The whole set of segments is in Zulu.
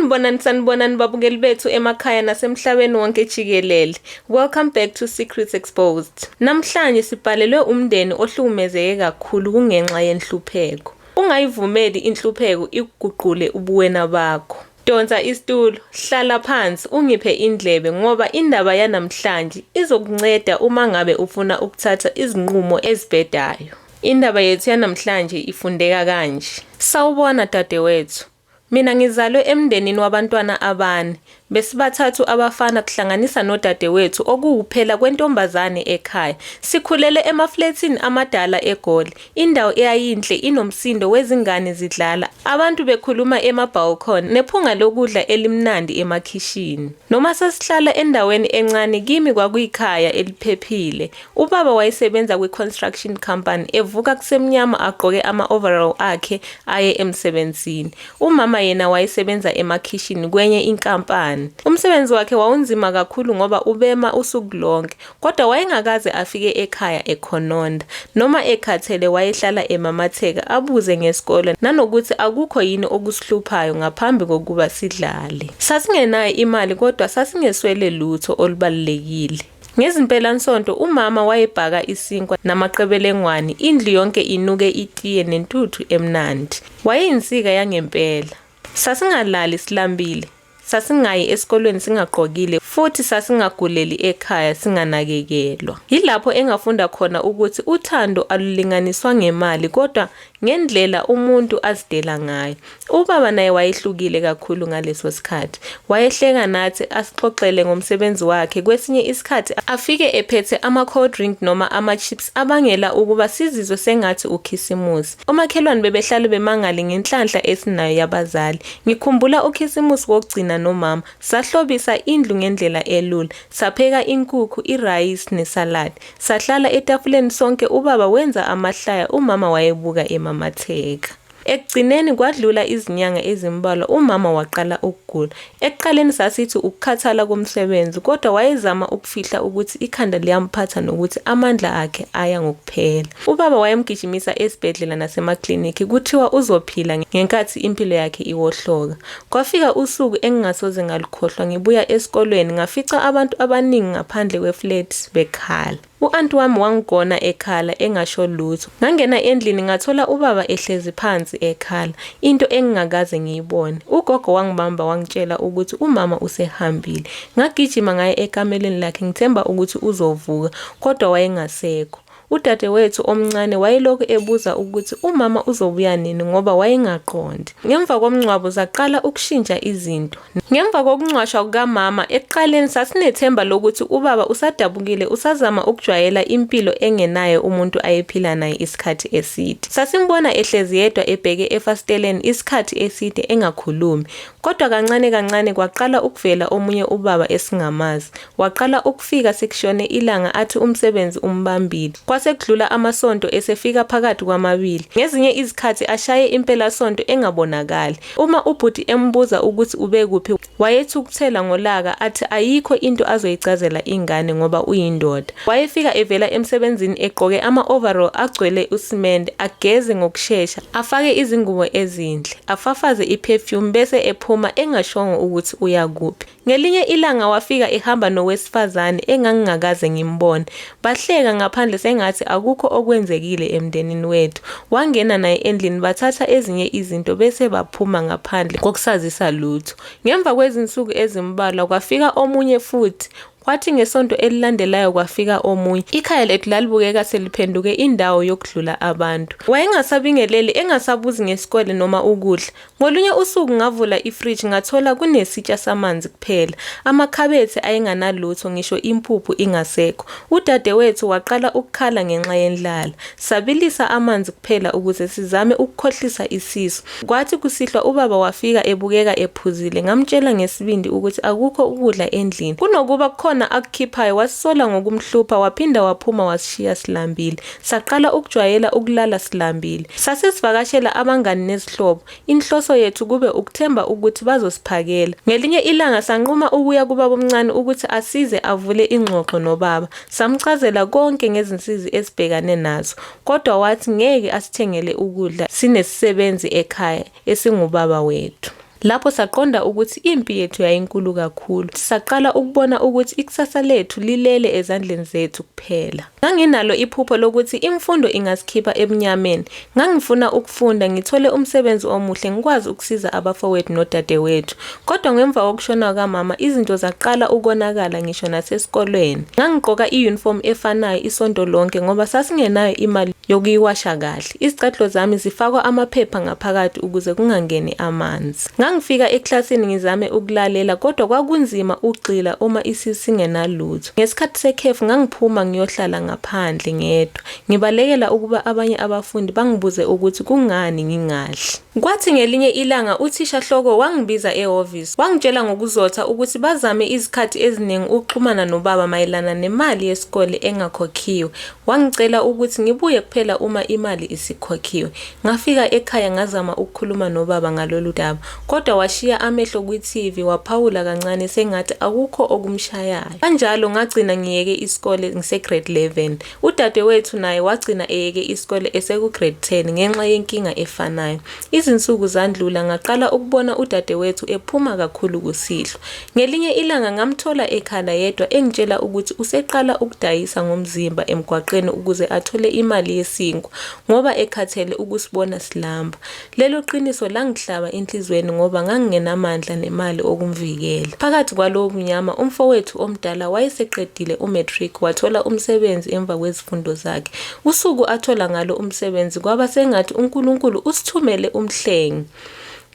Sanibonani, sanibonani babukeli bethu emakhaya nasemhlabeni wonke jikelele. Welcome back to Secrets Exposed. Namhlanje sibhalelwe umndeni ohlukumezeke kakhulu kungenxa yenhlupheko. Ungayivumeli inhlupheko ikuguqule ubuwena bakho. Donsa isitulo, hlala phansi ungiphe indlebe ngoba indaba yanamhlanje izokunceda uma ngabe ufuna ukuthatha izinqumo ezibhedayo. Indaba yethu yanamhlanje ifundeka kanje. Sawubona dadewethu. Mina ngizalwe emndenini wabantwana abane. Besibathathu abafana kuhlanganisa nodadewethu okuwuphela kwentombazane ekhaya. Sikhulele emaflethini amadala eGoli. Indawo eyayinhle inomsindo wezingane zidlala, abantu bekhuluma ema-balcony nephunga lokudla elimnandi emakhishini. Noma sasihlala endaweni encane kimi kwakuyikhaya eliphephile. Ubaba wayesebenza kwi-construction company evuka kusemnyama agqoke ama-overall akhe aye emsebenzini. Umama yena wayesebenza emakhishini kwenye inkampani. Umsebenzi wakhe wawunzima kakhulu ngoba ubema usuku lonke, kodwa wayengakaze afike ekhaya ekhononda. Noma ekhathele wayehlala emamatheka abuze ngesikole nanokuthi akukho yini okusihluphayo ngaphambi kokuba sidlale. Sasingenayo imali kodwa sasingeswele lutho olubalulekile. Ngezimpelasonto umama wayebhaka isinkwa namaqebelengwane, indlu yonke inuke itiye nentuthu emnandi. Wayeyinsika yangempela. Sasingalali silambile, sasingayi esikolweni singagqokile futhi sasingaguleli ekhaya singanakekelwa. Yilapho engafunda khona ukuthi uthando alulinganiswa ngemali kodwa ngendlela umuntu azidela ngayo. Ubaba naye wayehlukile kakhulu ngaleso sikhathi. Wayehleka nathi asixoxele ngomsebenzi wakhe, kwesinye isikhathi afike ephethe ama-cold drink noma ama-chips abangela ukuba sizizwe sengathi uKhisimusi. Omakhelwane bebehlale bemangale ngenhlanhla esinayo yabazali. Ngikhumbula uKhisimusi wokugcina nomama. Sahlobisa indlu ngendlela elula. Sapheka inkukhu, irayisi nesaladi. Sahlala etafuleni sonke ubaba wenza amahlaya umama wayebuka emamatheka. Ekugcineni kwadlula izinyanga ezimbalwa umama waqala ukugula. Ekuqaleni sasithi ukukhathala komsebenzi kodwa wayezama ukufihla ukuthi ikhanda liyamphatha nokuthi amandla akhe aya ngokuphela. Ubaba wayemgijimisa esibhedlela nasemaklinikhi kuthiwa uzophila ngenkathi impilo yakhe iwohloka. Kwafika usuku engingasoze ngalukhohlwa ngibuya esikolweni ngafica abantu abaningi ngaphandle kwe-flat bekhala. U-anti wami wangigona ekhala engasho lutho. Ngangena endlini ngathola ubaba ehlezi phansi ekhala, into engingakaze ngiyibone. Ugogo wangibamba wangitshela ukuthi umama usehambile. Ngagijima ngaya ekamelweni lakhe ngithemba ukuthi uzovuka, kodwa wayengasekho. Udadewethu omncane wayelokhu ebuza ukuthi umama uzobuya nini ngoba wayengaqondi. Ngemva komngcwabo zaqala ukushintsha izinto. Ngemva kokungcwatshwa kukamama, ekuqaleni sasinethemba lokuthi ubaba usadabukile usazama ukujwayela impilo engenaye umuntu ayephila naye isikhathi eside. Sasimbona ehlezi yedwa ebheke efasiteleni isikhathi eside engakhulumi. Kodwa kancane kancane kwaqala ukuvela omunye ubaba esingamazi. Waqala ukufika sekushone ilanga athi umsebenzi umbambile. Kwase kudlula amasonto esefika phakathi kwamabili. Ngezinye izikhathi ashaye impelasonto engabonakali. Uma ubhuti embuza ukuthi ubekuphi wayethukuthela ngolaka athi ayikho into azoyichazela ingane ngoba uyindoda. Wayefika evela emsebenzini egqoke ama-overall agcwele usimende, ageze ngokushesha, afake izingubo ezinhle, afafaze i-perfume bese ephuma engashongo ukuthi uya kuphi. Ngelinye ilanga wafika ehamba nowesifazane engangingakaze ngimbone. Bahleka ngaphandle sengathi akukho okwenzekile emndenini wethu. Wangena naye endlini bathatha ezinye izinto bese baphuma ngaphandle kokusazisa lutho. Ngemva kwezinsuku ezimbalwa kwafika omunye futhi. Kwathi ngesonto elilandelayo kwafika omunye. Ikhaya lethu lalibukeka seliphenduke indawo yokudlula abantu. Wayengasabingeleli engasabuzi ngesikole noma ukudla. Ngolunye usuku ngavula ifriji ngathola kunesitsha samanzi kuphela. Amakhabethe ayenganalutho ngisho impuphu ingasekho. Udadewethu waqala ukukhala ngenxa yendlala. Sabilisa amanzi kuphela ukuze sizame ukukhohlisa isisu. Kwathi kusihlwa ubaba wafika ebukeka ephuzile. Ngamtshela ngesibindi ukuthi akukho ukudla endlini. Kunokuba kukhona akukhiphayo wasisola ngokumhlupha waphinda waphuma wasishiya silambile. Saqala ukujwayela ukulala silambile. Sasesivakashela abangani nezihlobo. Inhloso yethu kube ukuthemba ukuthi bazosiphakela. Ngelinye ilanga sanquma ukuya kubabomncane ukuthi asize avule ingxoxo nobaba. Samchazela konke ngezinsizi esibhekane nazo. Kodwa wathi ngeke asithengele ukudla sinesisebenzi ekhaya esingubaba wethu. Lapho saqonda ukuthi impi yethu yayinkulu kakhulu. Saqala ukubona ukuthi ikusasa lethu lilele ezandleni zethu kuphela. Nganginalo iphupho lokuthi imfundo ingasikhipha ebumnyameni. Ngangifuna ukufunda, ngithole umsebenzi omuhle, ngikwazi ukusiza abafowethu nodadewethu. Kodwa ngemva kokushona kukamama, izinto zaqala ukonakala ngisho nasesikolweni. Ngangigqoka i-uniform efanayo isonto lonke ngoba sasingenayo imali yokuyiwasha kahle. Izicathulo zami zifakwa amaphepha ngaphakathi ukuze kungangeni amanzi. Ngangifika eklasini ngizame ukulalela kodwa kwakunzima ukugxila uma isisu singenalutho. Ngesikhathi sekhefu ngangiphuma ngiyohlala ngaphandle ngedwa, ngibalekela ukuba abanye abafundi bangibuze ukuthi kungani ngingadli. Kwathi ngelinye ilanga uthisha-hloko wangibiza ehhovisi, wangitshela ngokuzotha ukuthi bazame izikhathi eziningi ukuxhumana nobaba mayelana nemali yesikole engakhokhiwe. Wangicela ukuthi ngibuye kuphela uma imali isikhokhiwe. Ngafika ekhaya ngazama ukukhuluma nobaba ngalolu daba, kodwa washiya amehlo kwi-TV waphawula kancane sengathi akukho okumshayayo. Kanjalo ngagcina ngiyeke isikole ngise-grade 11. Udadewethu naye wagcina eyeke isikole eseku-grade 10 ngenxa yenkinga efanayo. Izinsuku zandlula ngaqala ukubona udadewethu ephuma kakhulu kusihlwa. Ngelinye ilanga ngamthola ekhala yedwa engitshela ukuthi useqala ukudayisa ngomzimba emgwaqeni ukuze athole imali yesinkwa ngoba ekhathele ukusibona silamba. Lelo qiniso langihlaba enhliziyweni ngoba ngangingenamandla nemali okumvikela. Phakathi kwalowo mnyama umfowethu omdala wayeseqedile u-matric wathola umsebenzi emva kwezifundo zakhe. Usuku athola ngalo umsebenzi kwaba sengathi uNkulunkulu usithumele umhlengi.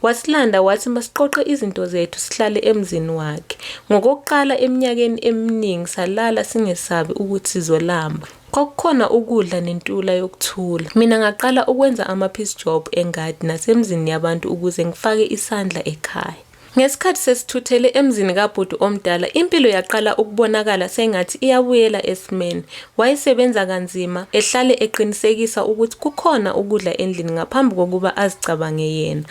Wasilanda wathi masiqoqe izinto zethu sihlale emzini wakhe. Ngokokuqala eminyakeni eminingi salala singesabi ukuthi sizolamba. Kwakukhona ukudla nentula yokuthula. Mina ngaqala ukwenza ama-piece job engadi nasemzini yabantu ukuze ngifake isandla ekhaya. Ngesikhathi sesithuthele emzini kabhuti omdala, impilo yaqala ukubonakala sengathi iyabuyela esimeni. Wayesebenza kanzima, ehlale eqinisekisa ukuthi kukhona ukudla endlini ngaphambi kokuba azicabange yena.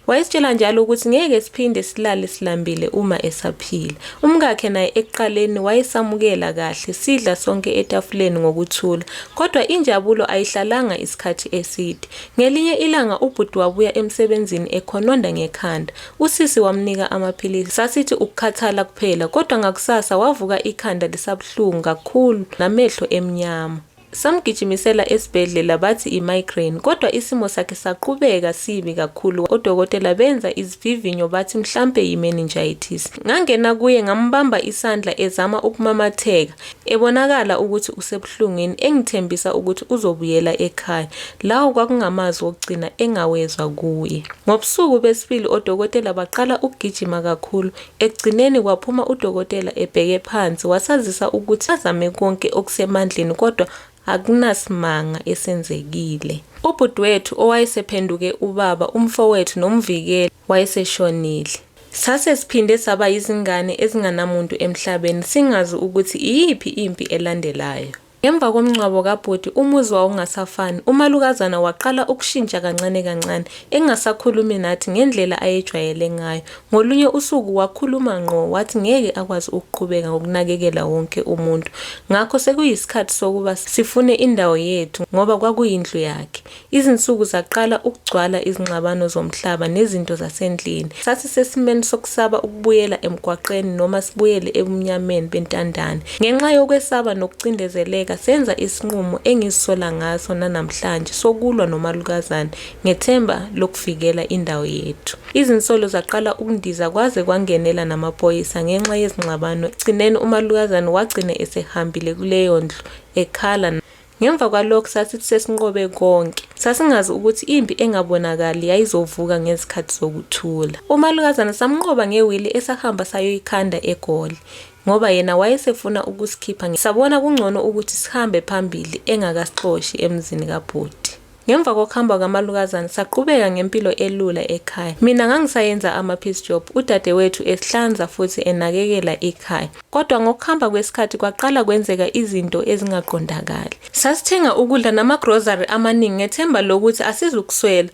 Wayesitshela njalo ukuthi ngeke siphinde silale silambile uma esaphila. Umkakhe naye ekuqaleni wayesamukela kahle, sidla sonke etafuleni ngokuthula. Kodwa injabulo ayihlalanga isikhathi eside. Ngelinye ilanga ubhuti wabuya emsebenzini ekhononda ngekhanda. Usisi wamnika amaphilisi. Sasithi ukukhathala kuphela, kodwa ngakusasa wavuka ikhanda lisabuhlungu kakhulu namehlo emnyama. Samgijimisela esibhedlela bathi i-migraine, kodwa isimo sakhe saqhubeka sibi kakhulu. Odokotela benza izivivinyo bathi mhlampe yi-meningitis. Ngangena kuye ngambamba isandla ezama ukumamatheka, ebonakala ukuthi usebuhlungwini, engithembisa ukuthi uzobuyela ekhaya. Lawo kwakungamazwi okugcina engawezwa kuye. Ngobusuku besibili odokotela baqala ukugijima kakhulu. Ekugcineni kwaphuma udokotela ebheke phansi wasazisa ukuthi bazame konke okusemandleni kodwa akunasimanga esenzekile. Ubhuti wethu owayesephenduke ubaba, umfowethu nomvikeli wayeseshonile. Sase siphinde saba yizingane ezinganamuntu emhlabeni singazi ukuthi iyiphi impi elandelayo. Ngemva komngcwabo kabhuti umuzi wawungasafani, umalukazana waqala ukushintsha kancane kancane, engasakhulumi nathi ngendlela ayejwayele ngayo. Ngolunye usuku wakhuluma ngqo wathi ngeke akwazi ukuqhubeka ngokunakekela wonke umuntu, ngakho sekuyisikhathi sokuba sifune indawo yethu ngoba kwakuyindlu yakhe. Izinsuku zaqala ukugcwala izingxabano zomhlaba nezinto zasendlini. Sasisesimeni sokusaba ukubuyela emgwaqeni noma sibuyele ebumnyameni bentandane. Ngenxa yokwesaba nokucindezeleka senza isinqumo engizisola ngaso nanamhlanje sokulwa nomalukazane ngethemba lokuvikela indawo yethu. Izinsolo zaqala ukundiza kwaze kwangenela namaphoyisa ngenxa yezingxabano. Ekugcineni umalukazane wagcina esehambile kuleyo ndlu ekhala. Ngemva kwalokho sasithi sesinqobe konke. Sasingazi ukuthi impi engabonakali yayizovuka ngezikhathi zokuthula. Umalukazana samnqoba ngewili esahamba sayoyikhanda eGoli ngoba yena wayesefuna ukusikhipha. Sabona kungcono ukuthi sihambe phambili engakasixoshi emzini kabhuti. Ngemva kokuhamba kukamalukazana saqhubeka ngempilo elula ekhaya. Mina ngangisayenza ama-piece job, udadewethu ehlanza futhi enakekela ikhaya. Kodwa ngokuhamba kwesikhathi kwaqala kwenzeka izinto ezingaqondakali. Sasithenga ukudla namagrosari amaningi ngethemba lokuthi asizukuswela.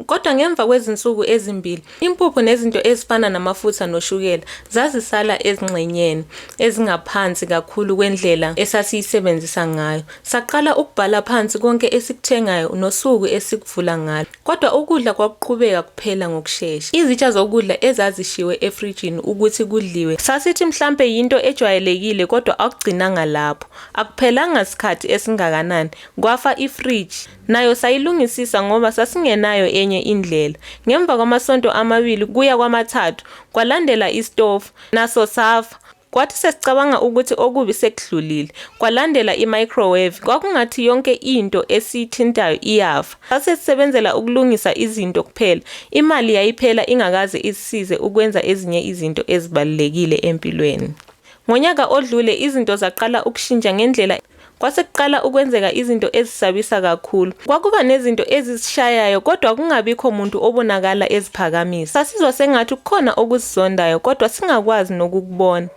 Kodwa ngemva kwezinsuku ezimbili, impuphu nezinto ezifana namafutha noshukela zazisala ezingxenyeni ezingaphansi kakhulu kwendlela esasiyisebenzisa ngayo. Saqala ukubhala phansi konke esikuthengayo nosuku esikuvula ngalo. Kodwa ukudla kwakuqhubeka kuphela ngokushesha. Izitsha zokudla ezazishiwe efrijini ukuthi kudliwe sasithi mhlampe yinto ejwayelekile kodwa akugcinanga lapho. Akuphelanga sikhathi esingakanani, kwafa ifriji. Nayo sayilungisisa ngoba sasingenayo enye indlela. Ngemva kwamasonto amabili kuya kwamathathu, kwalandela isitofu, naso safa. Kwathi sesicabanga ukuthi okubi sekudlulile, kwalandela i-microwave. Kwakungathi yonke into esiyithintayo iyafa. Sasesisebenzela ukulungisa izinto kuphela. Imali yayiphela ingakaze isisize ukwenza ezinye izinto ezibalulekile empilweni. Ngonyaka odlule izinto zaqala ukushintsha ngendlela kwase kuqala ukwenzeka izinto ezisabisa kakhulu. Kwakuba nezinto ezisishayayo kodwa kungabikho muntu obonakala eziphakamisa. Sasizwa sengathi kukhona okusizondayo kodwa singakwazi nokukubona.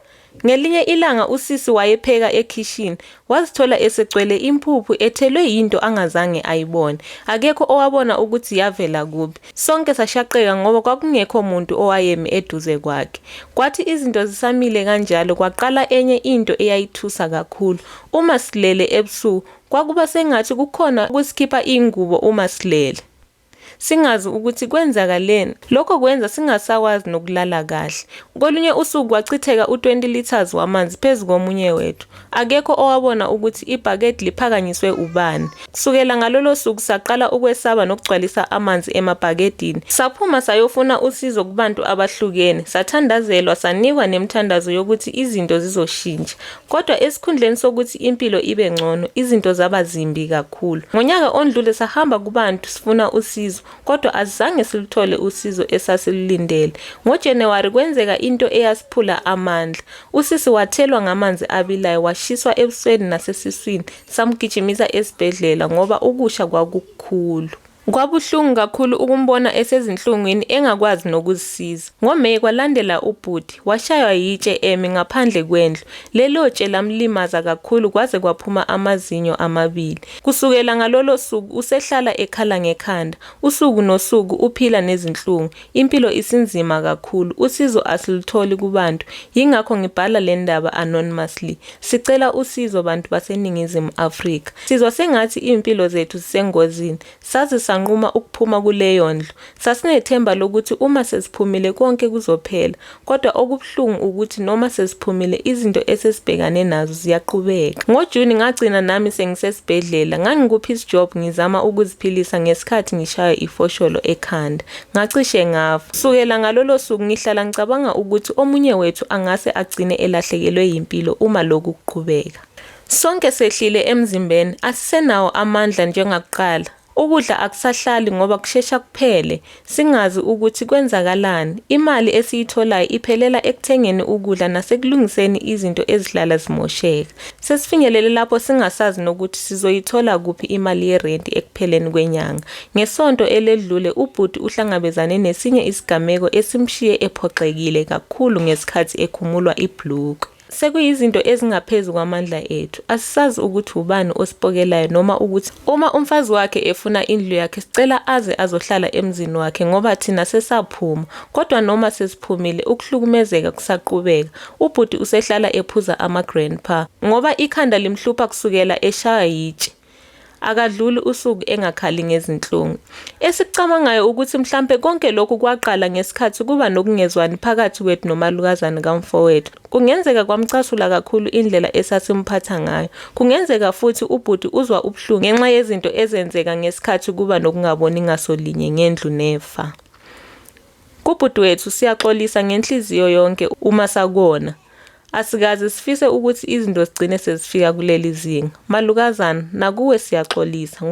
Ngelinye ilanga usisi wayepheka ekhishini, wazithola esegcwele impuphu ethelwe yinto angazange ayibone. Akekho owabona ukuthi yavela kuphi. Sonke sashaqeka ngoba kwakungekho muntu owayemi eduze kwakhe. Kwathi izinto zisamile kanjalo kwaqala enye into eyayithusa kakhulu. Uma silele ebusuku, kwakuba sengathi kukhona okusikhipha ingubo uma silele. Singazi ukuthi kwenzakaleni. Lokho kwenza singasakwazi nokulala kahle. Kolunye usuku kwachitheka u-20 litres wamanzi phezu komunye wethu. Akekho owabona ukuthi ibhakede liphakanyiswe ubani. Kusukela ngalolo suku saqala ukwesaba nokugcwalisa amanzi emabhakedini. Saphuma sayofuna usizo kubantu abahlukene, sathandazelwa sanikwa nemithandazo yokuthi izinto zizoshintsha. Kodwa esikhundleni sokuthi impilo ibe ngcono, izinto zaba zimbi kakhulu. Ngonyaka ondlule sahamba kubantu sifuna usizo, kodwa asizange siluthole usizo esasilulindele. NgoJanuwari kwenzeka into eyasiphula amandla. Usisi wathelwa ngamanzi abilayo washiswa ebusweni nasesiswini, samgijimisa esibhedlela ngoba ukusha kwakukukhulu. Kwabuhlungu kakhulu ukumbona esezinhlungwini engakwazi nokuzisiza. NgoMeyi kwalandela ubhuti, washaywa yitshe emi ngaphandle kwendlu. Lelo tshe lamlimaza kakhulu kwaze kwaphuma amazinyo amabili. Kusukela ngalolo suku usehlala ekhala ngekhanda. Usuku nosuku uphila nezinhlungu. Impilo isinzima kakhulu, usizo asilutholi kubantu, yingakho ngibhala le ndaba anonymously. Sicela usizo bantu baseNingizimu Afrika. Sizwa sengathi izimpilo zethu zisengozini. Saze sanquma ukuphuma kuleyo ndlu. Sasinethemba lokuthi uma sesiphumile konke kuzophela. Kodwa okubuhlungu ukuthi noma sesiphumile izinto esesibhekane nazo ziyaqhubeka. NgoJuni ngagcina nami sengisesibhedlela. Ngangiku-piece job ngizama ukuziphilisa ngesikhathi ngishaywa ifosholo ekhanda. Ngacishe ngafa. Kusukela ngalolo suku ngihlala ngicabanga ukuthi omunye wethu angase agcine elahlekelwe yimpilo uma lokhu kuqhubeka. Sonke sehlile emzimbeni, asisenawo amandla njengakuqala. Ukudla akusahlali ngoba kushesha kuphele, singazi ukuthi kwenzakalani. Imali esiyitholayo iphelela ekuthengeni ukudla nasekulungiseni izinto ezihlala zimosheka. Sesifinyelele lapho singasazi nokuthi sizoyithola kuphi imali yerenti ekupheleni kwenyanga. Ngesonto eledlule ubhuti uhlangabezane nesinye isigameko esimshiye ephoxekile kakhulu ngesikhathi ekhumulwa ibhulukwe. Sekuyizinto ezingaphezu kwamandla ethu. Asisazi ukuthi ubani osipokelayo noma ukuthi uma umfazi wakhe efuna indlu yakhe sicela aze azohlala emzini wakhe ngoba thina sesaphuma. Kodwa noma sesiphumile ukuhlukumezeka kusaqhubeka. Ubhuti usehlala ephuza ama-grandpa ngoba ikhanda limhlupha kusukela eshaywa yitshe. Akadluli usuku engakhali ngezinhlungu. Esikucabangayo ukuthi mhlampe konke lokhu kwaqala ngesikhathi kuba nokungezwani phakathi kwethu nomalukazane kamfowethu. Kungenzeka kwamcasula kakhulu indlela esasimphatha ngayo. Kungenzeka futhi ubhuti uzwa ubuhlungu ngenxa yezinto ezenzeka ngesikhathi kuba nokungaboni ngaso linye ngendlu nefa. Kubhuti wethu siyaxolisa ngenhliziyo yonke uma sakona. Asikaze sifise ukuthi izinto zigcine sezifika kuleli zinga. Malukazana, nakuwe siyaxolisa.